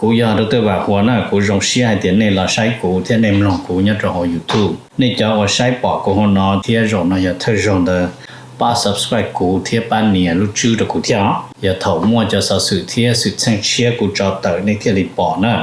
Kuv yog Dr. Vam Huas na, kuv zoo siab hais tias nej los saib kuv thiab nej mloog kuv nyob rau hauv YouTube. Nej cov uas saib pom kuv hauv no thiab zaum no yog thawj zaug ntawd, pab subscribe kuv thiab pab nias lub tswb rau kuv thiab os. Yog thaum muaj cov xov xwm thiab xwm txheej tshiab kuv tso tawm nej thiaj li pom na.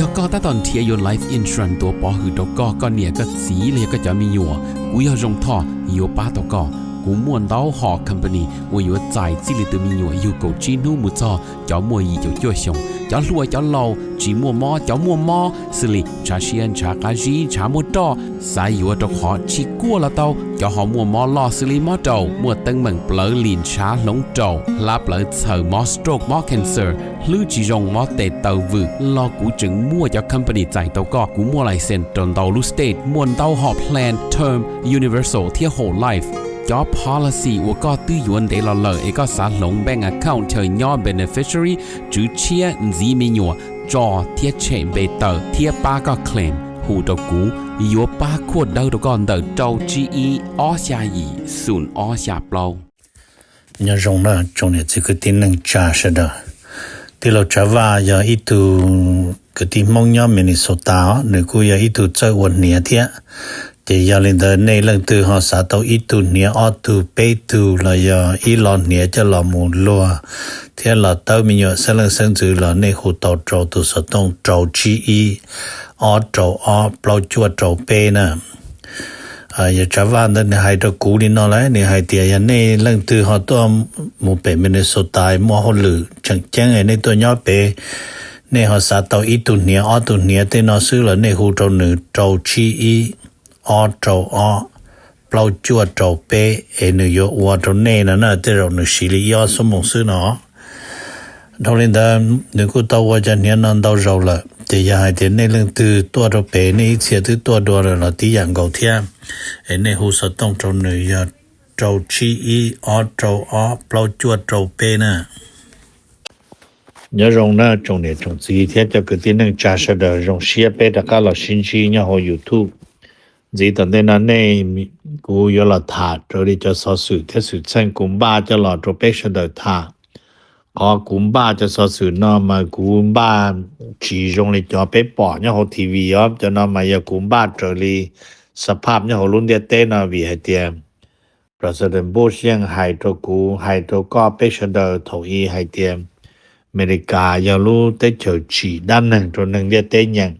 Yog koj tab tom nrhiav yuav life insurance tuav pov hwm rau koj, koj niam koj txiv los yog koj cov me nyuam, kuv yog Zoo Thoj yuav pab tau koj. Kuv muaj ntau hom company uas yuav txais txij li tus me nyuam yug kaum tsib hnub mus txog cov muaj yim caum cuaj xyoos, cov hluas cov laus, tsis muaj mob cov muaj mob, xws li ntshav siab ntshav qab zib ntshav muaj roj, xav yuav rau qhov tsis kuaj los tau, cov ho muaj mob loj xws li mob raum, muaj teeb meem plawv lim ntshav hloov raum, hlab plawv txhaws, mob stroke mob cancer, hlwb tsis zoo mob tes taw vwm los kuv tseem muaj cov company txais tau koj. Kuv muaj license rau ntau lub state, muaj ntau hom plan term, universal thiab whole life. Cov policy uas koj twb yuav ntev los lawm es koj xav hloov bank account chaw nyob beneficiary, tswv tshiab, ntxiv me nyuam, tso thiab tshem npe tawm thiab pab koj claim, hu rau kuv, yuav pab khuaj dawb rau koj ntawm rau tsib ib ob xya yim xoom ob xya plaub. Nyob zoo na tsoom niam txiv kwv tij neej tsa sawv daws. Tij laug Tsav Vaj yog ib tug kwv tij Hmoob nyob Minnesota os, nws kuj yog ib tug txawj ua hniav thiab. Ces yog li ntawd nej leej twg ho xav tau ib tug hniav ob tug peb tug los yog ib lo hniav coj los mus luag thiab los tawb me nyuam xeeb leej xeeb ntxwv los nej hu tau rau tus xov tooj rau tsib ib ob rau ob plaub cuaj rau peb na. Yog Tsav Vaj ntawd nws hais rau kuv li no lawm, nws hais tias yog nej leej twg ho tuaj mus pem Minnesota muaj hauj lwm tseem ceeb nej tuaj nyob pem, nej ho xav tau ib tug hniav ob tug hniav tej no xwb los nej hu rau nws rau tsib ib ob rau ob plaub cuaj rau peb es nws yuav ua rau nej no na, tej zaum nws siv li ib ob xuab moos xwb no. Dhau li ntawd nws kuj tau ua cov hniav no ntau zaus lawm, ces yog hais tias nej leej twg tuaj rau pem nej ib txhia twb tuaj dua lawm los tib yam nkaus thiab, es nej hu xov tooj rau nws yog rau tsib ib ob rau ob plaub cuaj rau peb na. Nyob zoo na tsoom niam tsoom txiv thiab cov kwv tij neej tsa sawv daws, zoo siab peb rov qab los sib ntsib nyob hauv YouTube. Ntxiv tom ntej no nej, kuv yuav los tham raws li cov xov xwm thiab xwm txheej kuv npaj coj los rau peb sawv daws tham. Qhov kuv npaj cov xov xwm no mas kuv npaj tsis zoo li cov peb pom nyob hauv T V os, cov no mas yog kuv npaj raws li xab phaj nyob hauv lub ntiaj teb no, vim hais tias President Bush yeej hais rau kuv, hais rau koj peb sawv daws thaum i hais tias Amelikas yog lub teb chaws tsim dab neeg rau neeg ntiaj teb nyeem,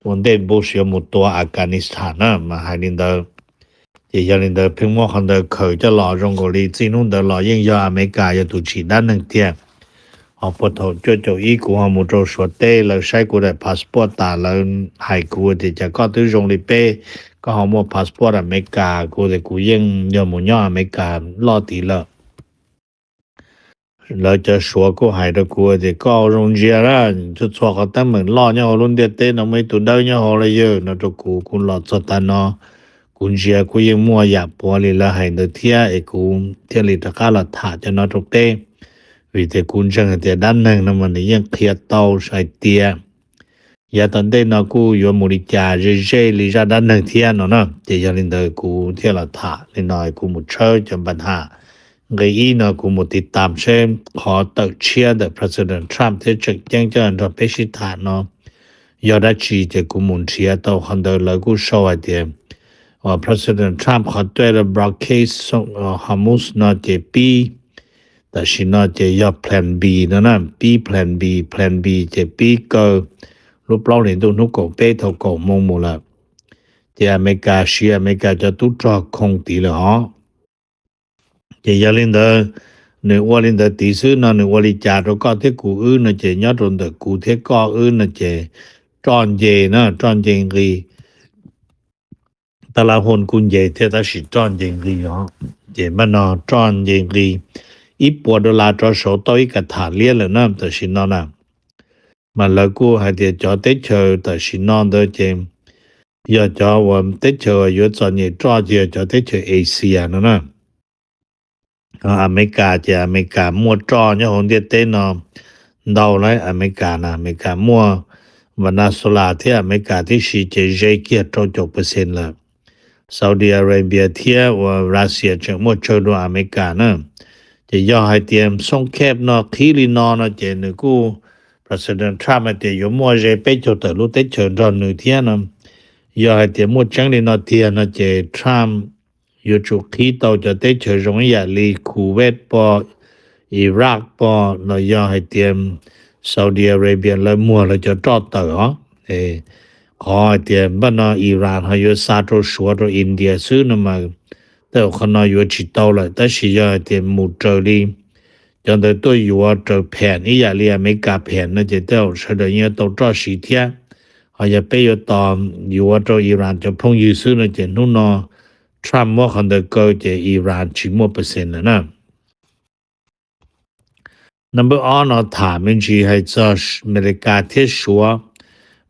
ua ntej Bush yuav mus tua Afghanistan na mas hais li ntawd. Ces yog li ntawd pheej muab qhov ntawd khaws coj los zoo nkaus li txij hnub ntawd los yeej yog Amelikas yog tus tsim dab neeg tiag. Ho puag thaum cuaj caum ib kuv ho mus rau Suav teb, lawv saib kuv daim passport tas lawv hais kuv tias cas koj twb zoo li peb, koj ho muaj passport Amelikas, kuv tias kuv yeej yog mus nyob Amelikas loj tid lawm. Lawv cov Suav kuj hais rau kuv tias koj zoo ntsia lawm, txhua txhua qhov teeb meem loj nyob hauv lub ntiaj teb no muaj ib tug dawb nyob hauv los yog no rau kuv, kuv los txog tav no kuv ntsia kuj yeej muaj yam puav li lawv hais ntawd thiab es kuv thiaj li rov qab los tham cov no rau peb. Vim tias kuv ntseeg hais tias dab neeg no mas nws yeej qhia tau hais tias yav tom ntej no kuj yuav mus li cas ze ze li zaj dab neeg thiab no na. Ces yog li ntawd kuv thiaj los tham li no, kuv mus tshawb cov npa ham. Nqe ib no kuv mus tiv tam seb qhov tawm tshiab ntawm President Trump thiab tseem ceeb coj nrog peb sib tham no yog dab tsi, ces kuv mus nrhiav tau qhov ntawd lawv kuj sau hais tias President Trump qhov twb blockade Hormuz no ces pib, tam sim no ces yog plan B no na, pib plan B, plan B ces pib kaw lub plaub hlis ntuj hnub kaum peb thaum kaum moo mus lawm. Ces Amelikas siv Amelikas cov tub rog khoo tid lawm os. Ces yog li ntawd, nws ua li ntawd tid xwb no nws ua li cas rau koj thiab kuv wb no ces nyob rau ntawm kuv thiab koj wb no ces roj nce na, roj nce nqi. Tab laj hooj kuj nce thiab tab sis roj nce nqi os. Ces npaj no roj nce nqi ib puas dollar rov saud tau ib ka tham liab lawm na tam sim no na. Mas lawv kuj hais tias cov teb chaws tam sim no ntawd ces yog cov uas teb chaws uas yuav txom nyem roj ces yog cov teb chaws Asia no na. Amelikas ces Amelikas muaj roj nyob hauv ntiaj teb no ntau lawm. Amelikas na, Amelikas muaj Venezuela thiab Amelikas tib si ces ze kiag rau caum percent lawm. Saudi Arabia thiab uas Russia tseem muaj tsawg dua Amelikas na. Ces yog hais tias xooj khej no qhib li no no ces nws kuj, President Trump hais tias yuav muaj ze peb caug tawm lub teb chaws nrog nws thiab no. Yog hais tias muaj tseeb li no tiag no ces Trump yuav tsum qhib tau cov teb chaws zoo ib yam li Kuwait pog, Iraq pog los yog hais tias Saudi Arabia lawv muag lawv cov roj tawm os. Qhov hais tias npaj no Iran ho yuav xa rau Suav rau India xwb no mas tej zaum qhov no yuav tsis tau lawm, tab sis yog hais tias mus raws li cov ntawd tuaj yuav raws pham ib yam li Amelikas pham no ces tej zaum sawv daws yeej yuav tau roj siv thiab. Ho yog peb yuav tos yuav rau Iran cov phooj ywg xwb no ces hnub no Trump muab qhov ntawd kaw ces Iran tsis muaj percent lawm na. Number ob no tham me ntsis hais txog Amelikas thiab Suav,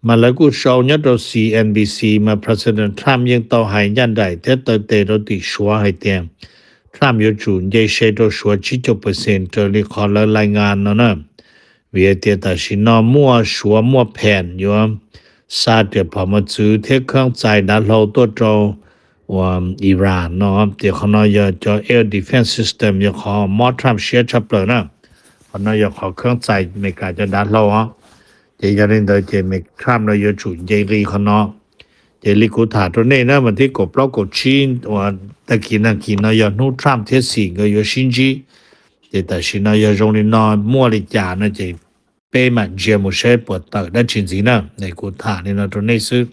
mas lawv kuj sau nyob rau C N B C mas President Trump yeej tau hais ncaj nraim thiab taw tes rau tim Suav hais tias Trump yuav tsum nce se rau Suav tsib caug percent raws li qhov lawv lais ngas no na. Vim hais tias tam sim no muaj Suav muaj pham yuav xa riam phom mos txwv thiab kheeb txais dav hlau tuaj rau uas Iran no, ces qhov no yog cov air defense system yog qhov mob Trump siab tshaj plaws na. Qhov no yog qhov kheeb txais Amelikas cov dav hlau os. Ces yog li ntawd ces Trump no yuav tsum nce nqi qhov no. Ces li kuv tham rau nej na, mas thib kaum plaub kaum tsib uas tag kis nag kis no yog hnub Trump thiab Xi nkawd yuav sib ntsib. Ces tam sim no yog zoo li no muaj li cas no ces peb mam ntsia mus saib puas tawm dab tsi ntxiv na. Kuv tham li no rau nej xwb.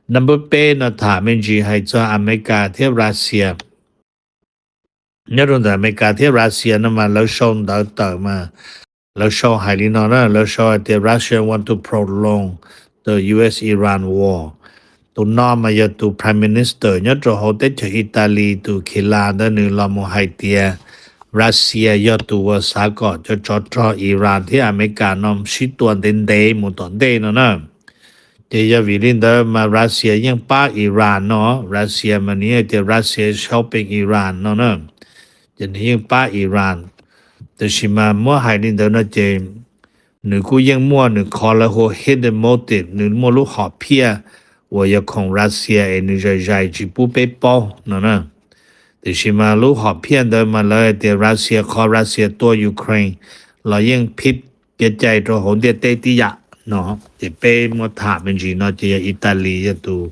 Number peb no tham me ntsis hais txog Amelikas thiab Russia. Nyob rau ntawm Amelikas thiab Russia no mas lawv sau ntawv tawm mas lawv sau hais li no na, lawv sau hais tias Russia want to prolong the U S Iran war. Tus no mas yog tus Prime Minister nyob rau hauv teb chaws Italy, tus Keller ntawd nws los mus hais tias Russia yog tus uas xav kom cov tsov rog Iran thiab Amelikas no sib tua ntev ntev mus tom ntej no na. Ces yog vim li ntawd mas Russia yeej pab Iran no, Russia mas nws yeej tias Russia is helping Iran no na. Ces nws yeej pab Iran. Tab sis mas muab hais li ntawd no ces nws kuj yeej muaj nws qhov lawv hu hidden motive, nws muaj lub hom phiaj uas yog khoom Russia es nws zais zais tsis pub peb paub no na. Tiam sis mas lub hom phiaj ntawd mas lawv hais tias Russia, qhov Russia tua Ukraine los yeej phib kev cai rau hauv ntiaj teb tib yam no. Ces peb muab tham me ntsis no ces yog Italy yog tus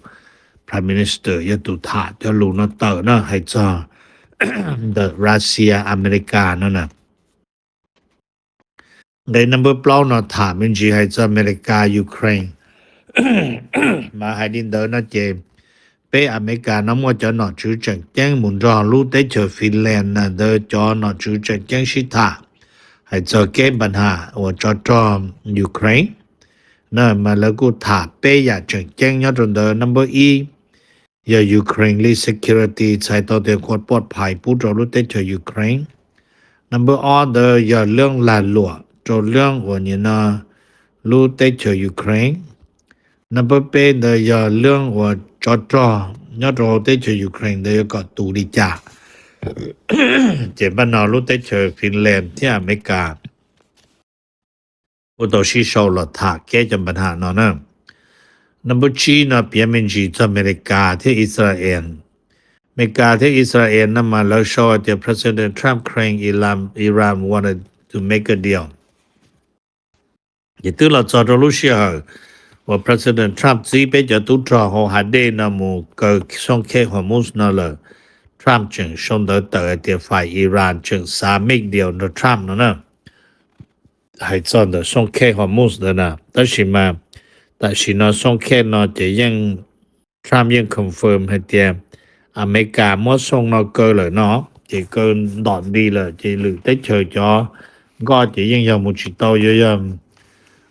Prime Minister yog tus tham cov lus no tawm na, hais txog ntawm Russia Amelikas no na. Nqe number plaub no tham me ntsis hais txog Amelikas Ukraine. Mas hais li ntawd no ces peb Amelikas no muaj cov nom tswv tseem ceeb mus nrog lub teb chaws Finland na, ntawd cov nom tswv tseem ceeb sib tham hais txog kev npa nham uas tsov rog Ukraine na. Mas lawv kuj tham peb yam tseem ceeb nyob rau ntawd. Number ib yog Ukraine li security, txhais tau tias kuas pov phais pub rau lub teb chaws Ukraine. Number ob ntawd yog leej lag luam rau leej uas nim no lub teb chaws Ukraine. Number peb ntawd yog leej uas tsov rog nyob rau hauv teb chaws Ukraine ntawd yuav kom tu li cas. Ces npaj no lub teb chaws Finland thiab Amelikas kuj tau sib sau los tham kev cov npa nham no na. Number tsib no piav me ntsis txog Amelikas thiab Israel. Amelikas thiab Israel no mas lawv sau hais tias President Trump claim Iran, Iran wanted to make a deal. Ces twb los txog rau lub sij hawm uas President Trump txib peb cov tub rog hauv hav dej no mus kaw xooj khej Hormuz no lawm, Trump tseem sau ntawv tawm hais tias fai Iran tseem xav make deal nrog Trump no na. Hais txog ntawm xooj khej Hormuz ntawd na, tab sis mas tam sim no xooj khej no ces yeej, Trump yeej confirm hais tias Amelikas muab xooj no kaw lawm no, ces kaw ntom nti lawm ces lwm teb chaws cov nkoj ces yeej yog mus tsis tau, yuav yog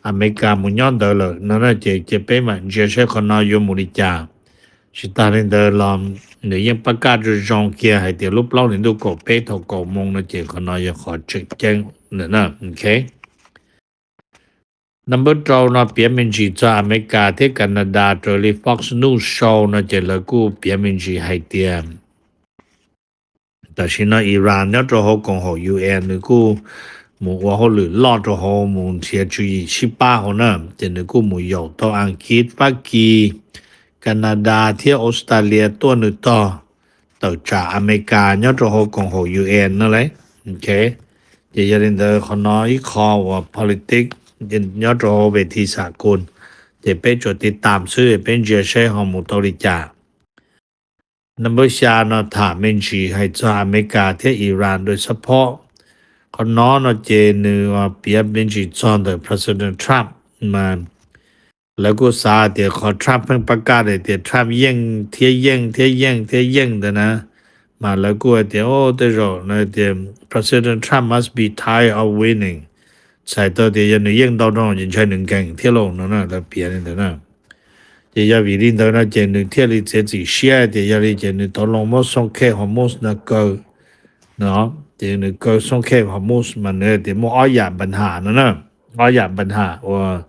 Amelikas mus nyob ntawd lawm no na. Ces cia peb mam ntsia saib qhov no yuav mus li cas. Tsis tas li ntawd los nws yeej pab kaj zoo zoo kiag hais tias lub plaub hlis ntuj kaum peb thaum kaum moos no ces qhov no yog qhov tseem ceeb lawm na. Number rau no piav me ntsis txog Amelikas thiab Canada raws li Fox News sau no ces lawv kuj piav me ntsis hais tias tam sim no Iran nyob rau hauv koom haum U N nws kuj mus ua hauj lwm loj rau hauv mus nrhiav tswv yim sib pab hauv na, ces nws kuj mus yaum tau Askiv, Fab Kis, Canada thiab Australia tuaj nws tog tawm tsam Amelikas nyob rau hauv koom haum U N no lauj. Ok, ces yog li ntawd qhov no ib qho uas politics nyob rau hauv ves thi xam kun, ces peb tsuas tiv tam xwb, peb ntsia seb ho mus tau li cas. Number xya no tham me ntsis hais txog Amelikas thiab Iran dua support. Qhov no no ces nws piav me ntsis txog ntawm President Trump mas lawv kuj xav tias qhov Trump pheej pab kaj tias Trump yeej thiab yeej thiab yeej thiab yeej ntawd na, mas lawv kuj hais tias o tej zaum no tias President Trump must be tired of winning, txhais tau tias yog nws yeej ntau dhau ces ntshai nws nkeeg thiab lauj no na, lawv piav li ntawd na. Ces yog vim li ntawd no ces nws thiaj li txiav txim siab tias yog li ces nws tau los muab xoo khej Hormuz no kaw no, ces nws kaw xoo khej Hormuz mas nws tias muaj ob yam npa nham no na, ob yam npa nham uas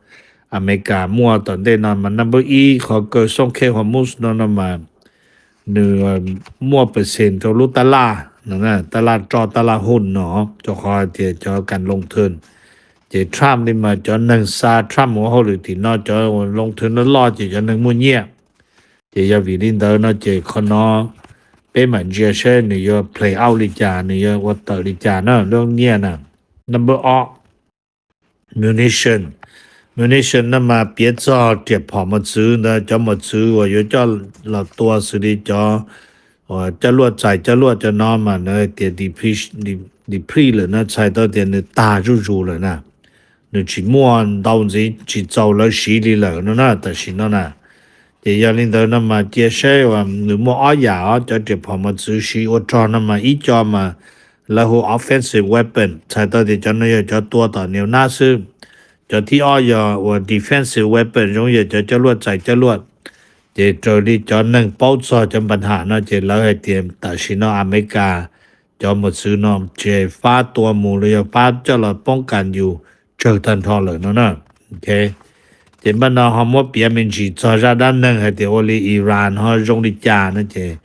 Amelikas muaj tom ntej no mas number ib qhov kaw xoo khej Hormuz no no mas nws muaj percent rau lub tab laj, tab laj roj tab laj hooj no, rau qhov tias cov kas loo thwm, ces Trump li mas cov neeg xa Trump ua hauj lwm tim no cov loo thwm loj loj ces cov neeg muaj nyiaj. Ces yog vim li ntawd no ces qhov no peb mam ntsia seb nws yuav play out li cas, nws yuav ua tawm li cas na, lub nyiaj na. Number ob, munition. Munition no mas piav txog riam phom mos txwv ntawd, cov mos txwv uas yuav coj los tua xws li cov coj luaj txais coj luaj cov no mas nws tias deplete lawm na, txhais tau tias nws tag zuj zus lawm na, nws tsis muaj ntau ntxiv, tsis txaus lawv siv li lawm no na, tam sim no na. Ces yog li ntawd no mas cia saib uas nws muaj ob yam os, cov riam phom mos txwv siv ua rog no mas ib co mas lawv hu offensive weapon, txhais tau tias cov no yog cov tua tom niam nab xwb. Cov thib ob yog uas defensive weapon, zoo yog cov coj luaj txais coj luaj. Ces raws li cov neeg paub txog cov npa nham no ces lawv hais tias tam sim no Amelikas cov mos txwv no ces fab tua mus los yog fab coj los poob kas yus tsawg tag nrho lawm no na. Ces npaj no ho muab piav me ntsis txog zaj dab neeg hais tias ua li Iran ho zoo li cas no ces,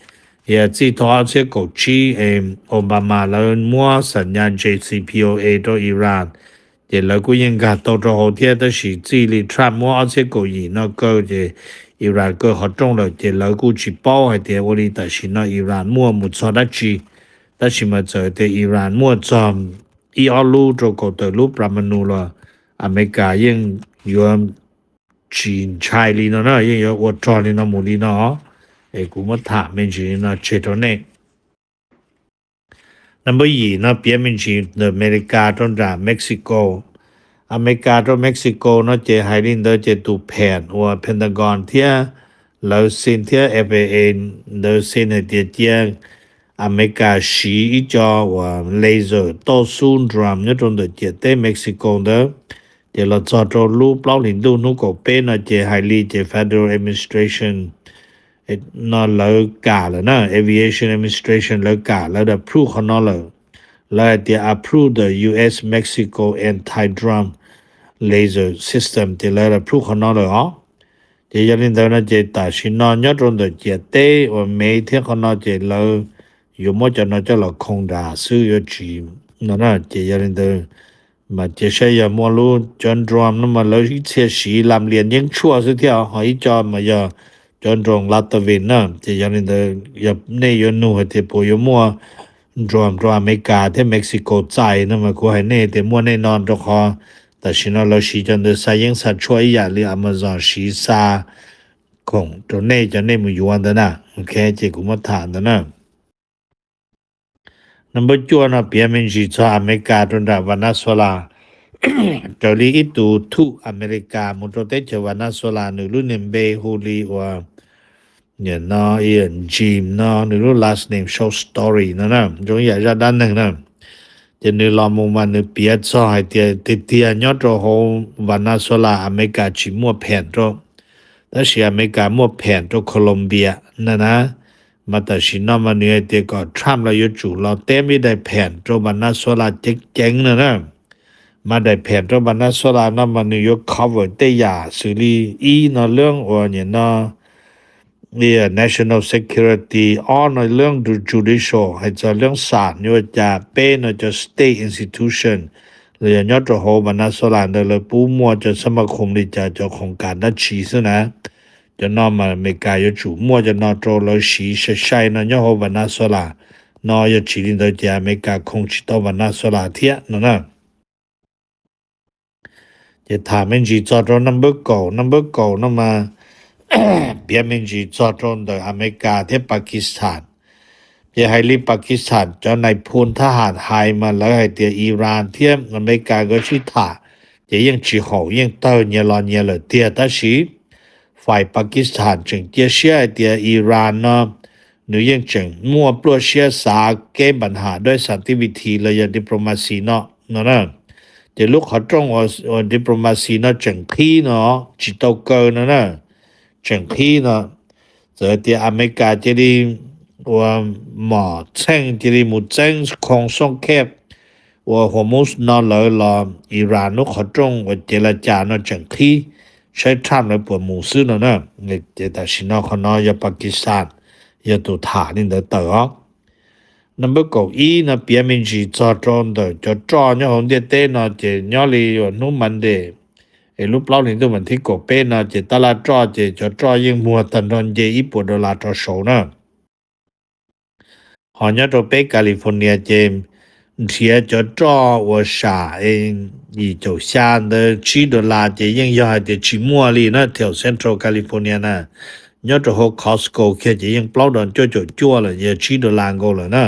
txij thaum ob txhiab kaum tsib Obama lawv muab xam nyas J C P O A rau Iran, ces lawv kuj yeej nkag tau rau hauv thiab, tab sis txij li Trump muab ob txhiab kaum yim no kaw ces Iran kaw qhov rooj lawm ces lawv kuj tsis paub hais tias ua li tam sim no Iran muaj mus txog dab tsi. Tab sis mas txawm tias Iran muaj txog ib ob lub rau kaum tawm lub plas ma nus los Amelikas yeej yuav tsis ntshai li no na, yeej yuav ua rog li no mus li no. Es kuv muab tham me ntsis li no tseg rau nej. Number yim no piav me ntsis ntawm Amelikas rau nram Mexico. Amelikas rau Mexico no ces hais li ntawd ces tus pheem uas Pentagon thiab lawv sin thiab F A A ntawd sin hais tias cia Amelikas siv ib co uas laser tauj xub drone nyob rau ntawm ciam teb Mexico ntawd, ces los txog rau lub plaub hlis ntuj hnub kaum peb no ces hais li ces Federal Administration no lawv kam lawm na, Aviation Administration lawv kam, lawv approve qhov no lawm. Lawv hais tias approve the U S Mexico anti-drone laser system, ces lawv approve qhov no lawm os. Ces yog li ntawd no ces tam sim no nyob rau ntawm ciam teb uas Mev thiab qhov no ces lawv yuav muab cov no coj los khoo nrad xwb, yuav tsis no na. Ces yog li ntawd mas cia saib yog muaj lub cov drone no mas lawv ib txhia siv lam lias nyeeb tshuaj xwb thiab, ho ib co mas yog cov drone Latavin na. Ces yog li ntawd yog nej yuav nug hais tias puas yuav muaj drone rau Amelikas thiab Mexico txais no mas kuv hais nej tias muaj nej no, rau qhov tam sim no lawv siv cov ntawd xa yeeb xa tshuaj ib yam li Amazon siv xa khoom rau nej cov nej mus yuav ntawd na. Ok, ces kuv muab tham ntawd na. Number cuaj no piav me ntsis txog Amelikas rau nram Venezuela. Raws li ib tug thuj Amelikas mus rau teb chaws Venezuela, nws lub niag npe hu li uas nim no Jim no, nws lub last name sau Story no na, zoo ib yam zaj dab neeg na. Ces nws los mus mas nws piav txog hais tias tiag tiag nyob rau hauv Venezuela Amelikas tsis muaj pheem rau, tab sis Amelikas muaj pheem rau Colombia na na. Mas tam sim no mas nws hais tias kom Trump los yuav tsum los teb ib daim pheem rau Venezuela ceev ceev no na. Mas daim pheem rau Venezuela no mas nws yuav cover tej yam xws li ib no lub uas nim no national security, ob no lub judicial hais txog lub xam yuav cas, peb no cov state institution los yog nyob rau hauv Venezuela ntawd lawv pub muaj cov xab ma khoom li cas, cov khoom kam dab tsi xwb na. Cov no mas Amelikas yuav tsum muaj cov no rau lawv siv sai sai no nyob hauv Venezuela. no yog tsis li ntawd ces Amelikas khoo tsis tau Venezuela thiab no na. Ces tham me ntsis txog rau number kaum, number kaum no mas piav me ntsis txog rau ntawm Amelikas thiab Pakistan. Ces hais li Pakistan cov nais phoo thab ham hais mas lawv hais tias Iran thiab Amelikas nkawd sib tham, ces yeej tsis haum yeej tawg nyias los nyias lawm tiag, tab sis fais Pakistan tseem cia siab hais tias Iran no nws yeej tseem muaj pluaj siab xav kev npa ham dua xav activity los yog diplomacy no no na. Ces lub qhov rooj uas diplomacy no tseem qhib no tsis tau kaw no na, tseem qhib no. Txawm tias Amelikas cia li ua mom txheej cia li mus txeeb khoo xooj khej ua Hormuz no lawm los Iran lub qhov rooj uas cev la cas no tseem qhib, saib Trump lawv puas mus xwb no na. Ces tam sim no qhov no yog Pakistan yog tus tham li ntawd tawm os. Number kaum ib no piav me ntsis txog rau ntawm cov roj nyob hauv ntiaj teb no ces nyob li uas hnub Monday es lub plaub hlis ntuj vas thib kaum peb no ces tab laj roj ces cov roj yeej muag tag nrho nce ib puas dollar rov saud na. Ho nyob rau peb California ces nrhiav cov roj uas sam yim caum xya ntawd tsib dollar ces yeej yog hais tias tsis muaj li na, thaum Central California na. Nyob rau hauv Costco kiag ces yeej plaub dollar cuaj caum cuaj lawm, yog tsib dollar nkaus lawm na.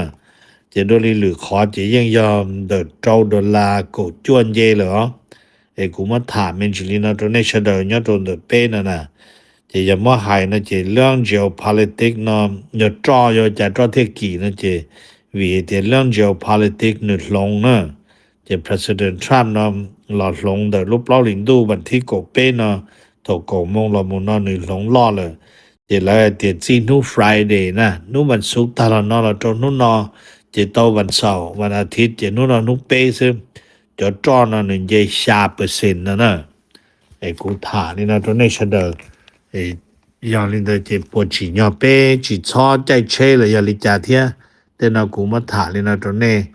Ces dua li lwm qhov ces yeej yog ntawm rau dollar kaum cuaj nce lawm os. Es kuv muab tham me ntsis li no rau nej sawv daws nyob rau ntawm peb no na. Ces yog muab hais no ces lub geopolitics no yog roj yog cas roj thiaj kim no ces vim tias lub geopolitics nws hloov na. Ces President Trump no los hloov ntawm lub plaub hlis ntuj vas thib kaum peb no, thaum kaum moos los mus no nws hloov loj lawm. Ces lawv hais tias txij hnub Friday na, hnub vas xuv tag los no los rau hnub no, ces tau vas xaum vas as thiv ces hnub no hnub peb xwb, cov roj no nws nce xya percent no na. Es kuv tham li no rau nej sawv daws. Yog li ntawd ces puas tsim nyog peb tsis txhob caij tsheb los yog li cas thiab? Tej no kuv muab tham li no rau nej,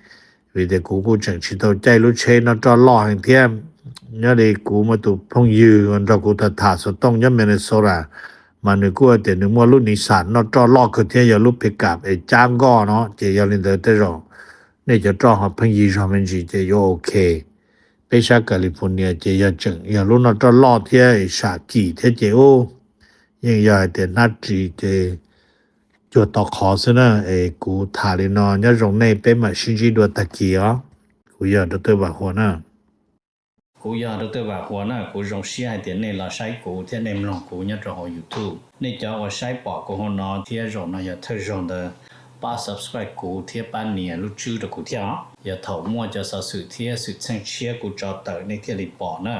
vim tias kuv kuj tseem tsis tau caij lub tsheb noj roj loj heev thiab. Nyob li kuv muaj tus phooj ywg uas nrog kuv tham tham xov tooj nyob Minnesota, mas nws kuj tias nws muaj lub Nissan noj roj loj kawg thiab, yog lub pickup es cab nkoj no. Ces yog li ntawd tej zaum nej cov roj ho pheej yig zog me ntsis ces yuav ok. Peb sab California ces yog tseem yog lub noj roj loj thiab es sam kim thiab ces ub, yeej yog hais tias hnab ris ces cuag to qhov xwb na. Es kuv tham li no, nyob zoo nej, peb mam sib ntsib dua tag kis os. Kuv yog Doctor Vam Huas na. Kuv yog Doctor Vam Huas na, kuv zoo siab hais tias nej los saib kuv thiab nej mloog kuv nyob rau hauv YouTube. Nej cov uas saib pom kuv hauv no thiab zaum no yog thawj zaug ntawd, pab subscribe kuv thiab pab nias lub tswb rau kuv thiab os. Yog thaum muaj cov xov xwm thiab xwm txheej tshiab kuv tso tawm nej thiaj li pom na.